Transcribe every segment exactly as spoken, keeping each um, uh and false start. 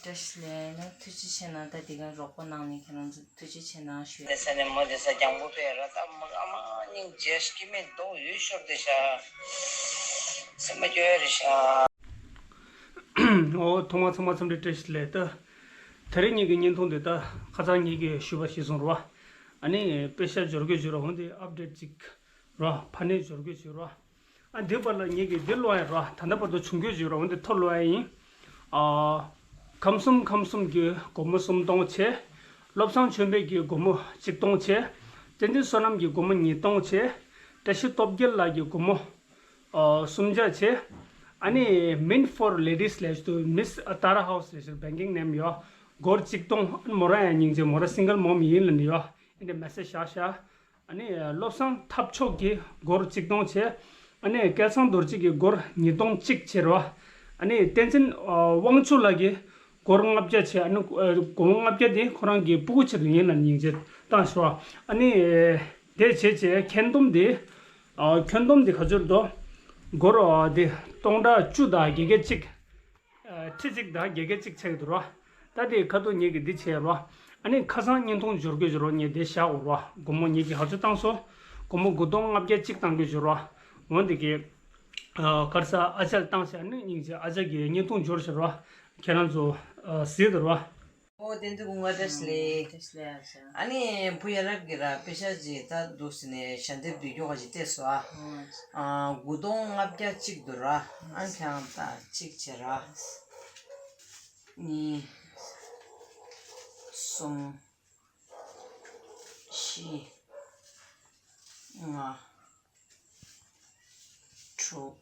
བཀྲ་ཤིས་བདེ་ལེགས། ཐུགས་རྗེ་ཆེ་གནང་། ད་འདི་ག་རོགས་པ་གནང་ནས་ཁྱེད་རང་ཚོ་ཐུགས་རྗེ་ཆེ་གནང་ཞུ། དེ་ས་ནས་མོ་དེ་ས་རྒྱང་པོ་པས་ར་ད་མོ་ཨ་མ་སྙིང་རྗེ་སྐྱེ་མེད་མདོག་ཡོད་ཤོར་དེ་ཤ་སེམས་པ་སྐྱོ་ཡ་རེད་ཤ། ཨོ་ཐོག་མ་ཚང་མ་འཚམས་འདྲི་བཀྲ་ཤིས་བདེ་ལེགས། ད་དེ་རིང་ངེད་ཀྱི་བརྙན་ཐུང་འདི་ད་ཁ་སང་ངེད་ཀྱིས་ཞུས་པ་ཞིག་སོང་ར་བ། ཨ་ནི་དཔེ་ཤ་འབྱོར་དགོས་བྱུང་ར། འོན་ཏེ་ཨབ་ཌེཊ་ཅིག་ར་ཕ་ནས་འབྱོར་དགོས་བྱུང་ར། ཨ་འདི་བར་ལ་ངེད་ཀྱིས་འདི་ཀློག་ཡ་ར། ད་ལྟ་བར་དུ་བྱུང་དགོས་བྱུང་ར། འོན་ཏེ་ཐོ་ཀློག་ཡ་ཡིན། ཨ་ཁམས་གསུམ་ཁམས་གསུམ་གྱི་སྒོར་མོ་སུམ་སྟོང་བྱས། བློ་བཟང་ཆོས་འཕེལ་གྱི་སྒོར་མོ་གཅིག་སྟོང་བྱས། བསྟན་འཛིན་བསོད་ནམས་ཀྱི་སྒོར་མོ་ཉིས་སྟོང་བྱས། བཀྲ་ཤིས་སྟོབས་རྒྱལ་ལགས་ཀྱི་སྒོར་མོ་ཨོ་སུམ་བརྒྱ་བྱས། ཨ་ནི་Mint for Ladies ལབ་ཞིག་འདུག Miss Tara House ལབ་ཞིག་banking name ཡོད། སྒོར་གཅིག་སྟོང་། ཨ་ནི་མོ་རང་ཡང་སྙིང་རྗེ། མོ་རང་single mom ཡིན་ལབ་ནི་ཡོད། ཨ་ནི་message བཞག་བཞག་ཨ་ནི་བློ་བཟང་ཐབས་མཆོག་གིས་སྒོར་གཅིག་སྟོང་བྱས། ཨ་ནི་སྐལ་བཟང་རྡོ་རྗེ་གིས་སྒོར་ཉིས་སྟོང་གཅིག་བྱས་རོ། ཨ་ནི་བསྟན་འཛིན་ཨོ་དབང་ཕྱུག་ལགས་ཀྱིས་སྒོར་ལྔ་བརྒྱ་བྱས། ཨ་ནི་ཨ་སྒོར་ལྔ་བརྒྱ་དེ་ཁོ་རང་གི་སྤུ་གུ་ཆེད་དུ་ཡིན་ལབ་སྙིང་རྗེ་བཏང་ཞོ། ཨ་ནི་དེ་བྱས་བྱས་ཁྱོན་བསྡོམས་དེ་ཨ་ཁྱོན་བསྡོམས་དེ་ག་ཚོད་འདུག་སྒོར་ཨ་དེ་སྟོང་ཕྲག་བཅུ་དང་བརྒྱད་བརྒྱ་གཅིག་ཨ་ཁྲི་གཅིག་དང་བརྒྱད་བརྒྱ་གཅིག་ཆགས་ཀྱི་འདུག་རོ། ད་དེ་ཁ་ཐུག་ངེད་ཀྱིས་འདི་བྱས་རོ། ཨ་ནི་ཁ་སང་བརྙན་ཐུང་འབྱོར་དགོས་ཀྱི་རོ། ངས་དེ་བཞག་འོ་རོ། སྒོར་མོ་ངེད་ཀྱིས་ག་ཚོད་བཏང་སོང་། སྒོར་མོ་དགུ་སྟོང་ལྔ་བརྒྱ་གཅིག་བཏང་དགོས་ཀྱི་རོ། འོན་ཏེ་གི་ཨ་གར་ས་ཨ་ཅག་ལ་བཏང་ཤག་ཨ་ནི་སྙིང་རྗེ། ཨ་ཅག་གིས་བརྙན་ཐུང་འབྱོར་ཤག་རོ། ཁྱེད་རང་ཚོ་ཨ་གཟིགས་དང་རོ། ཨོ་བསྟན་འཛིན་སྐུ་ངོ་བཀྲ་ཤིས་བདེ་ལེགས། བཀྲ་ཤིས་བདེ་ལེགས་ཨ་ཅག་ཨ་ནི་བུ་ཡ་རབས་ཀྱི་ར་དཔེ་ཤ་ཅིག་ད་འདུག་ཟེར་ནས་ཞལ་འདེབས་འབུལ་རྒྱུ་ག་ཅིག་བལྟས་སོ་ཨ། ཨོ་ཨ་ཅག་ཨ་དགུ་སྟོང་ལྔ་བརྒྱ་གཅིག་འདུག་ར། ཨ་ཁྱང་ད་གཅིག་བྱས་ར། གཉིས། གསུམ། བཞི། ལྔ། དྲུག་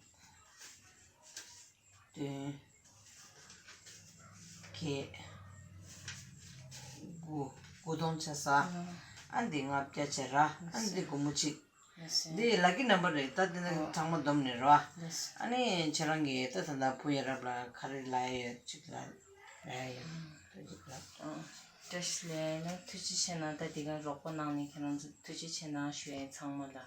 བདུན། བརྒྱད། དགུ། དགུ་སྟོང་ཆ་ས། ཨ་འདི་ལྔ་བརྒྱ་བྱས་ར། ཨ་འདི་སྒོར་མོ་གཅིག་འདི་ལ་ཀི་ནམ་བར་རེད། ད་འདི་ན་གྲངས་མ་བསྡོམས་ནས་རོ། ཨ་ནི་ཁྱེད་རང་གིས་ད་ད་ལྟ་བུ་ཡ་རབས་ལ་ག་རེ་ལབ་ཡ་ཡོད་ཅིག་ལབ་ཡ་ཡོད་ད་ཅིག་ལབ། བཀྲ་ཤིས་བདེ་ལེགས། ཐུགས་རྗེ་ཆེ་གནང་། ད་འདི་ག་རོགས་པ་གནང་ནས་ཁྱེད་རང་ཚོ་ཐུགས་རྗེ་ཆེ་གནང་ཞུ་ཡ་ཡིན་ཚང་མ་ལ།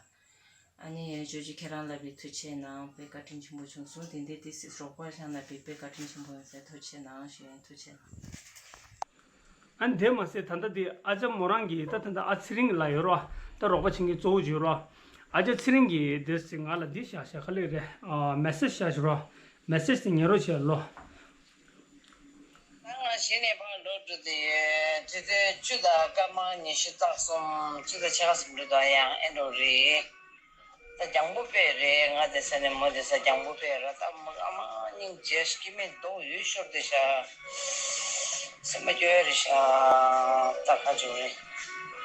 ཨ་ནི་ཡ་ཇོ་ཇོ་ཁྱེད་རང་ལ་བི་ཐུགས་རྗེ་ཆེ་གནང་། དཔེ་བཀའ་དྲིན་ཆེན་པོ་བྱུང་སོང་། དེ་འདྲའི་ཏི་སི་རོགས་པ་ཤང་ལ་བི་དཔེ་བཀའ་དྲིན་ཆེན་པོ་ཡོད་ཟེར་ཐུགས་རྗེ་ཆེ་གནང་ཞུ་ཡ་ཡིན། ཐུགས་རྗེ་ཆེ་གནང་། ཨ་ནི་དེ་མ་ཟད་ད་ལྟ་འདི་ཨ་ཅག་མོ་རང་གིས་ད་ད་ལྟ་ཨ་ཚེ་རིང་ལ་ཡོད་རོ། ད་རོགས་པ་བྱེད་མཁན་གཙོ་བོ་ཅིག་ཡོད་རོ། ཨ་ཅག་ཚེ་རིང་གིས་དེ་ཅིག་ང་ལ་འདི་བཞག་བཞག་ག་ལེ་རེད། ཨ་མེ་སེ་ཇི་བཞག་རོ། མེ་སེ་ཇི་དེ་ཉན་རོགས་བྱེད་ལོ། ད་ང་གཞི་ནས་ཕར་འགྲོ་འགྲོ་དེ་ཡོད། ཆུ་ཚོད་བཅུ་དང་སྐར་མ་ཉི་ཤུ་རྩ་གསུམ། བཅུ་དང་ཕྱེད་ཀ་ཙམ་འགྲོ་དང་ཡང་ཨེ་འགྲོ་རེད། ད་རྒྱང་པོ་པས་རེད། ང་དེ་ས་ནས་མོ་དེ་ས་རྒྱང་པོ་པས་ར། ད་མོ་ཨ་མ་སྙིང་རྗེ་སྐྱེ་མེད་མདོག་ཡོད་ཤོར་དེ་ཤ་སེམས་པ་སྐྱོ་ཡ་རེད་ཤ། ད་ཁ་བྱུང་རེད།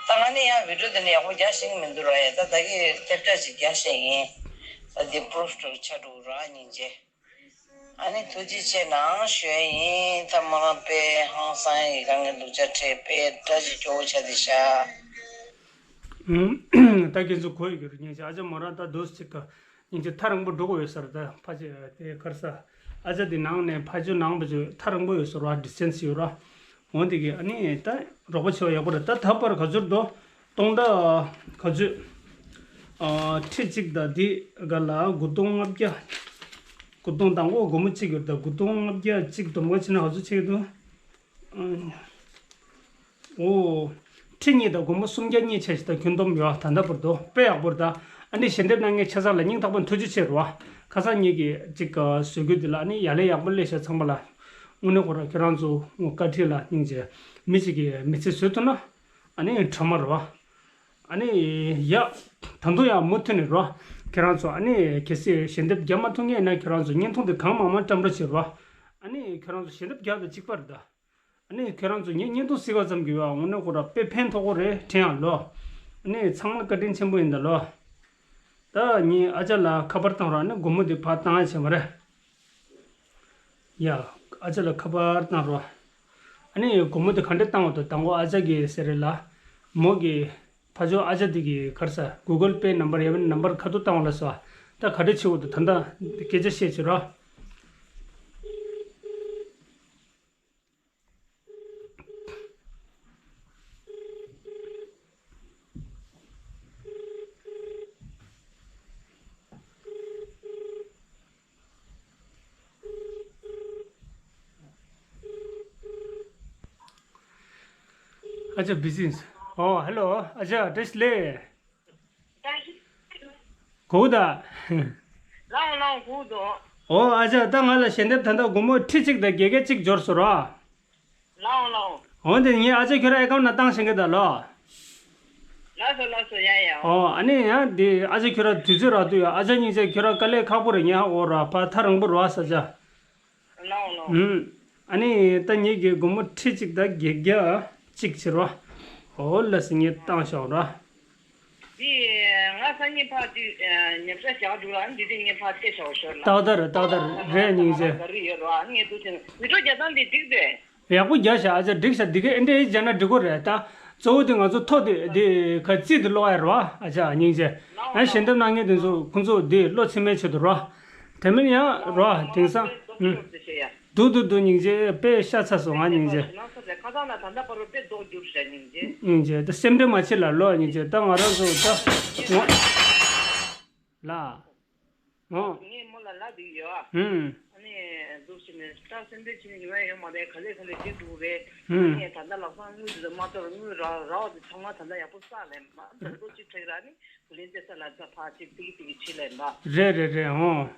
ད་ང་ནི་ཡང་བི་ཌིའོ་དེ་ནི་ཡག་པོ་རྒྱག་ཤེས་ཀྱི་མི་འདུག་ར། ཡ་ད་ད་གི་དེབ་ཕྲ་ཅིག་རྒྱག་ཤེས་ཡིན། ད་འདི་པུ་རུབ་འགྲོ་ཆ་འགྲོ་ར་སྙིང་རྗེ། ཨ་ནི་ཐུགས་རྗེ་ཆེ་གནང་ཞུ་ཡ་ཡིན། ད་མོ་རང་དཔེ་ཧང་སང་ཡི་གང་གི་སྡུག་ཅག་འཕྲད་དཔེ་དགྲ་ཅིག་སྐྱོ་བོ་ཆགས་དེ་ཤ། ད་ཁྱེད་ཚོ་གོ་ཡི་གི་རེད། སྙིང་རྗེ། ཨ་ཅག་མོ་རང་ད་འདུག་ཅིག་ག་སྙིང་རྗེ་ཐག་རིང་པོ་འགྲོ་དགོས་ཡོད་ས་རེད། ད་ཕ་ཅེ་དེ་གར་ས་ཨ་ཅག་དེ་ནང་ནས་ཕ་ཇོ་ནང་ཕ་ཇོ་ཐག་རིང་པོ་ཡོད་ས་རེད་བ། ཌི་སི་ཊེན་སི་ཡོད་ར། འོན་ཏེ་གི་ཨ་ནི་ད་རོགས་པ་བྱེད་པ་ཡག་པོ་རེད། ད་ད་བར་ག་ཚོད་འགྲོ། སྟོང་ཕྲག་ག་ཚོད། ཨ་ཁྲི་གཅིག་དང་འདི་ག་ལ་དགུ་སྟོང་ལྔ་བརྒྱ། དགུ་སྟོང་དང་པོ་སྒོར་མོ་གཅིག་ཡོད། ད་དགུ་སྟོང་ལྔ་བརྒྱ་གཅིག་སྡོམ་པ་བྱས་ན་ག་ཚོད་ཆགས་ཀྱི་འདུག་ཨོ། ཁྲི་གཉིས་དང་སྒོར་མོ་སུམ་བརྒྱ་གཉིས་ཆགས་ཤག་ད་ཁྱོན་བསྡོམས་ཡོད། ད་ལྟ་བར་དུ་དཔེ་ཡག་པོ་རེད། ད་ཨ་ནི་ཞལ་འདེབས་གནང་མཁན་ཆ་ཚང་ལ་སྙིང་ཐག་པ་ནས་ཐུགས་རྗེ་ཆེ་རེད་བ། ཁ་སང་ངེད་ཀྱིས་ཅིག་བཟོ་རྒྱུ་འདི་ལ་ཨ་ནི་ཡ་ལན་ཡག་པོ་སླེབས་ཤག་ཚང་མ་ལ། དངོས་གནས་ཁོ་རང་ཁྱེད་རང་ཚོ་བཀའ་དྲིན་ལ་སྙིང་རྗེ། མི་གཅིག་གིས་མི་ཚེ་བཟོས་ཐུབ་ན། ཨ་ནི་ཁྲ་མ་རེད་བ། ཨ་ནི་ཡ། ད་དུང་ཡང་མུ་མཐུད་ནས་རོ། ཁྱེད་རང་ཚོ་ཨ་ནི་གལ་སྲིད་ཞལ་འདེབས་རྒྱག་མ་ཐུབ་མཁན་ཡིན་ན་ཁྱེད་རང་ཚོ་བརྙན་ཐུང་དེ་གང་མང་མང་བཀྲམ་རོགས་བྱེད་རོ། ཨ་ནི་ཁྱེད་རང་ཚོ་ཞལ་འདེབས་རྒྱག་དང་གཅིག་པ་རེད་ད། ཨ་ནི་ཁྱེད་རང་ཚོ་ངའི་བརྙན་ཐུང་གཟིགས་པ་ཙམ་གྱིས་ཡང་དངོས་གནས་ཁོ་ར་དཔེ་ཕན་ཐོགས་ཀྱི་རེད་དྲན་ཡང་ལོ། ཨ་ནི་ཚང་མ་བཀའ་དྲིན་ཆེན་པོ་ཡིན་ད་ལོ། ད་ངས་ཨ་ཅག་ལ་ཁ་པར་བཏང་རོགས། ཨ་ནི་སྒོར་མོ་དེ་ཕར་བཏང་ཡ་བྱས་མ་རེད། ཡ། ཨ་ཅག་ལ་ཁ་པར་བཏང་རོགས། ཨ་ནི་སྒོར་མོ་དེ་ག་འདྲས་བཏང་བ་དང་དང་པོ་ཨ་ཅག་གིས་ཟེར་རེད་ལ། མོ་གིས་ཕ་ཇོ་ཨ་ཅག་དེ་གི་གར་ས་གུ་གལ་པེ་ནམ་བར་ཡ་བའི་ནམ་བར་ཁ་ཐུག་བཏང་བ་ལ་སོ། ད་ག་འདྲས་བྱེད་དགོས་འདུག་ད་ལྟ་སྐད་ཆ་བཤད་བྱེད་རོགས། ཨ་ཅག་བི་ཟི་ཨིན། ཨོ་ཧེ་ལོ། ཨ་ཅག་བཀྲ་ཤིས་བདེ་ལེགས། གོ་ད། ལའོ་ལའོ་གོ་འདུག་ཨོ་ཨ་ཅག་ད་ང་ལ་ཞལ་འདེབས་ད་ལྟ་སྒོར་མོ་ཁྲི་གཅིག་དང་བརྒྱད་བརྒྱ་གཅིག་འབྱོར་སོང་ར། ལའོ་ལའོ། འོན་ཏེ་ངས་ཨ་ཅག་ཁྱོད་རང་ཨེ་ཀའུན་ནང་བཏང་ཤེས་ཀྱི་ད་ལོ། ལགས་སོ་ལགས་སོ། ཡ་ཡ། ཨོ་ཨ་ནི་ཡང་འདི་ཨ་ཅག་ཁྱོད་རང་དུས་ཚོད་རག་དུས་ཡ། ཨ་ཅག་སྙིང་རྗེ། ཁྱོད་རང་དཀའ་ལས་ཁག་པོ་རེད། ངས་ཧ་གོ་ར། ཕ་ཐག་རིང་པོ་རེད་བ་ས་ཆ། ལའོ་ལའོ། ཨུམ། ཨ་ནི་ད་ངེད་ཀྱིས་སྒོར་མོ་ཁྲི་གཅིག་དང་བརྒྱད་བརྒྱ་གཅིག་བྱེད་རོགས། ཨོ་ལགས་སོ། ངས་བཏང་ཤོག་ར། འདི་ང་སང་ཉིན་ཕར་དུས་ཉམས་ཆག་བཞག་འདུག་ལ། འདི་དུས་ངས་ཕར་སྟེར་ཤོག་ཞོར་ལ། ཏག་ཏག་རེད། ཏག་ཏག་རེད་སྙིང་རྗེ། ག་རེ་ཡོད་རོགས། ངས་འདུག་བྱས་ན་མི་འགྲོ་རྒྱག་སྟངས་འདི་འགྲིག་འདུག་ཡག་པོ་རྒྱག་ཤག་ཨ་ཅག། འགྲིག་ཤག་འདི་ག་ཨེ་འདྲ་ཡིན་བྱས་ན་འགྲིག་གོ་རེད། ད་གཙོ་བོ་དེ་ང་ཚོ་ཐོག་དེ་དེ་ག་རྩིས་དེ་ཀློག་ཡ་རེད་བ། ཨ་ཅག་སྙིང་རྗེ། ཨ་ཞལ་འདེབས་གནང་མཁན་དེ་ཚོ་ཁོང་ཚོ་དེ་བློ་ཚིམ་མེད་ཆེད་དུ་རོ། དེ་མིན་ཡང་རོ་དེང་སང་། ཨུམ། འདུག་འདུག་འདུག་སྙིང་རྗེ། དཔེ་ཤ་ཚ་སོང་ང་སྙིང་རྗེ། ཁ་སང་ལ་ད་ལྟ་བར་དུ་དཔེ་ལྡོག་གྱུར་ཤག་སྙིང་རྗེ། སྙིང་རྗེ། ད་སེམས་ཁྲལ་མ་བྱེད་ལ་ལོ་སྙིང་རྗེ། ད་ང་རང་ཚོ་ད་ངོ་། ལ། ངོ་། ངས་མོ་ལ་ལབ་བསྡད་ཡོད། ཨུམ། ཨ་ནི་འདུག་བྱས་ནས་ད་སེམས་ཁྲལ་བྱེད་ནས་ཉོ་ཡ་ཡོད་མ་རེད། ག་ལེ་ག་ལེ་བྱེད་འདུག་རེད། ཨ་ཨུམ། ནི་ད་ལྟ་ལག་སང་དངུལ་དེ་ཚོ་མ་གཏོར། དངུལ་རག་རག་པ་དེ་ཚང་མ་ད་ལྟ་ཡག་པོ་བསགས་ལས་མ་གཏོར་རྡོ་གཅིག་ཁྲིག་ར་ནི་བུ་ལོན་སྤྲད་ས་ལ་ད་ཕར་ཅིག་ཏིག་ཏིག་བྱེད་ལས་མ། རེད་རེད་རེད། ཨོ།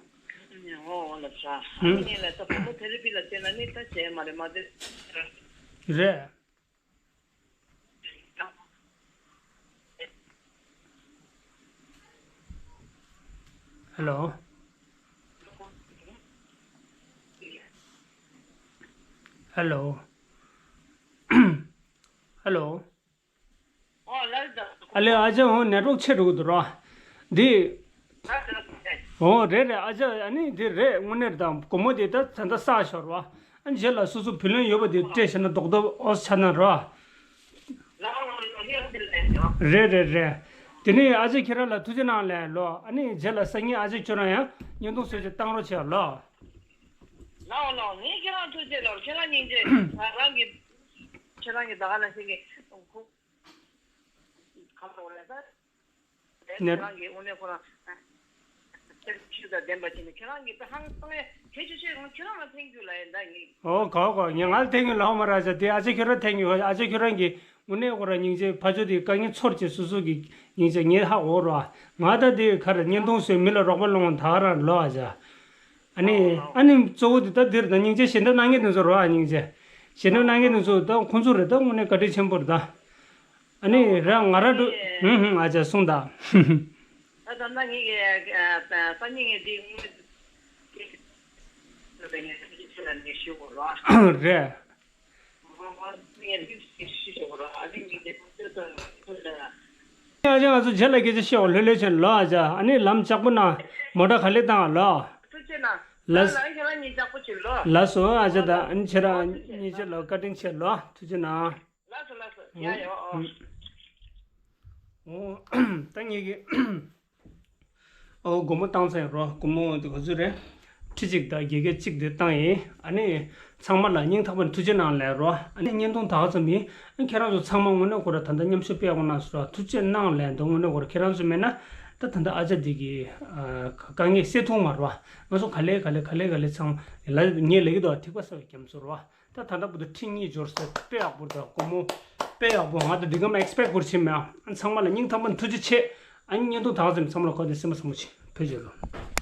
ཨོ་ལ་ཤ། ཨ་ནི་ལ་ད་བུ་མོ་ཐེ་ར་པི་ལ་བལྟས་ན་ནི་ད་བྱས་མ་རེད་མ་རེད། རེད། ཧེ་ལོ། ཧེ་ལོ། ཧེ་ལོ། ཨོ་ལགས་སོ། ཨ་ལེ་ཨ་ཅག་འོ་ནེ་ཊི་ཝོག་ཆད་འགྲོ་གི་འདུག་ར། འདི། ཨོ་རེད་རེད་ཨ་ཅག། ཨ་ནི་འདི་རེད། དངོས་གནས་རེད། ད་སྒོར་མོ་དེ་ད་ད་ལྟ་བསགས་ཤོར་བ། ཨ་ནི་རྗེས་ལ་སོ་སོ་བུ་ལོན་ཡོད་པ་དེ་སྤྲད་བྱས་ན་རྡོག་རྡོག་ཨོ་ཆ་ན་ར། རེད་རེད་རེད། དེ་ནས་ཨ་ཅག་ཁྱེད་རང་ལ་ཐུགས་རྗེ་གནང་ལེ་ལོ། ཨ་ནི་རྗེས་ལ་སང་ཉིན་ཨ་ཅག་ཁྱོད་རང་ཡང་བརྙན་ཐུང་བཟོས་བྱས་བཏང་རོགས་བྱས་ལོ། ལའོ་ལའོ། ངས་ཁྱེད་རང་ཐུགས་རྗེ་ལོ། ཁྱེད་རང་སྙིང་རྗེ། ང་རང་གི་ཁྱེད་རང་གི་ད་ག་ལ་ཞིག་གི་ཁོ་ག་ལ་འོ་ལ་ས། ནེ། ཁྱེད་རང་གི་དངོས་གནས་ཁོ་རང་ཁྱེད་ཆུ་དང་ལྡན་པ་ཅིག་ནི་ཁྱེད་རང་གི་ད་ཧང་སང་ཡ་གལ་ཆེ་ཤོས་ཁྱེད་རང་ལ་ཐེངས་རྒྱུ་ལ་ཡིན་ད་ངས། ཨོ་ག་ག་ངས་ང་ལ་ཐེངས་རྒྱུ་ལ་ཧོ་མ་ར་ཅག་དེ་ཨ་ཅག་ཁྱོད་རང་ཐེངས་རྒྱུ། ཨ་ཅག་ཁྱོད་རང་གི་དངོས་གནས་ཁོ་རང་སྙིང་རྗེ། ཕ་ཆོས་དེ་དཀའ་ངལ་ཚོར་བྱས་སོ་སོ་གི་སྙིང་རྗེ་ངས་ཧ་གོ་ར། ང་ད་དེ་ག་རེ་བརྙན་ཐུང་བཟོས་མི་ལ་རོགས་པ་སློང་བ་ད་ག་རང་ལོ་ཨ་ཅག། ཨ་ནི་ཨ་ནི་གཙོ་བོ་དེ་ད་འདིར་ད་སྙིང་རྗེ་ཞལ་འདེབས་གནང་མཁན་དེ་ཚོ་རོ་ཨ་སྙིང་རྗེ། ཞལ་འདེབས་གནང་མཁན་དེ་ཚོ་ད་ཁོང་ཚོ་རེད། ད་དངོས་གནས་བཀའ་དྲིན་ཆེན་པོ་རེད་ད། ཨ་ནི་ར་ང་ར་འགྲོ། ཧུམ་ཧུམ་ཨ་ཅག་གསུངས་དང་། ད་ད་ལྟ་ངེད་ཀྱི་སང་ཉིན་ངས་འདི་དངོས་གནས་ངས་ཞུ་དགོས་རོགས། རེད། ཨ་ཅག་ང་ཚོ་རྗེས་ལ་སྐད་ཆ་བཤད་འོ་ལྷོད་ལྷོད་བྱས་ལོ་ཨ་ཅག། ཨ་ནི་ལམ་ལྕགས་པོ་ན་མོ་ཊ་ག་ལེ་བཏང་ལོ། ཐུགས་རྗེ་གནང་། ལགས། ལགས་ལགས་ཁྱེད་རང་གཉིས་ལྕགས་པོ་བྱེད་ལོ། ལགས་སོ་ཨ་ཅག། ད་ཨ་ནི་ཁྱེད་རང་གཉིས་ཆ་ལ་བཀའ་དྲིན་ཆེ་ལོ། ཐུགས་རྗེ་གནང་། ལགས་སོ་ལགས་སོ། ཡ་ཡ་ཨོ། ཨོ། ད་ངེད་ཀྱི་ཨོ་སྒོར་མོ་བཏང་ཚར་ཡིན་རོ། སྒོར་མོ་དེ་ག་ཚོད་རེད། ཁྲི་གཅིག་དང་བརྒྱད་བརྒྱ་གཅིག་དེ་བཏང་ཡིན། ཨ་ནི་ཚང་མ་ལ་སྙིང་ཐག་པ་ནས་ཐུགས་རྗེ་གནང་ལབ་རོ། ཨ་ནི་བརྙན་ཐུང་ད་ག་ཙམ་ཡིན། ཨ་ཁྱེད་རང་ཚོ་ཚང་མ་དངོས་གནས་ཁོ་ར་ད་ལྟ་མཉམ་ཞུགས་སྤེལ་ཡག་པོ་གནང་སོང་ར། ཐུགས་རྗེ་གནང་ལབ་འདུག་དངོས་གནས་ཁོ་ར་ཁྱེད་རང་ཚོ་མེད་ན་ད་ད་ལྟ་ཨ་ཅག་འདི་གི་ཨ་དཀའ་ངལ་སེལ་ཐུབ་མ་རེད་བ། ང་ཚོ་ག་ལེ་ག་ལེ་ག་ལེ་ག་ལེ་ཚང་ལ་ངས་ལབ་ཀྱི་འདུག་ཐིགས་པ་བསགས་པའི་རྒྱ་མཚོ་རེད་བ། ད་ད་ལྟ་བར་དུ་ཁྲི་གཉིས་འབྱོར་ཟེར། དཔེ་ཡག་པོ་དང་སྒོར་མོ་དཔེ་ཡག་པོ། ང་ད་འདི་གམ་ཨེག་སི་པེག་ཊི་བོར་ཕྱིན་མེད། ཨ་ཚང་མ་ལ་སྙིང་ཐག་པ་ནས་ཐུགས་རྗེ་ཆེ། ཨ་ནི་བརྙན་ཐུང་ད་ག་ཙམ་ཚང་མ་ལ་གོ་དེ་སེམས་པ་བཟང་པོ་བྱེད། ཕེབས་རྒྱུ་རོ།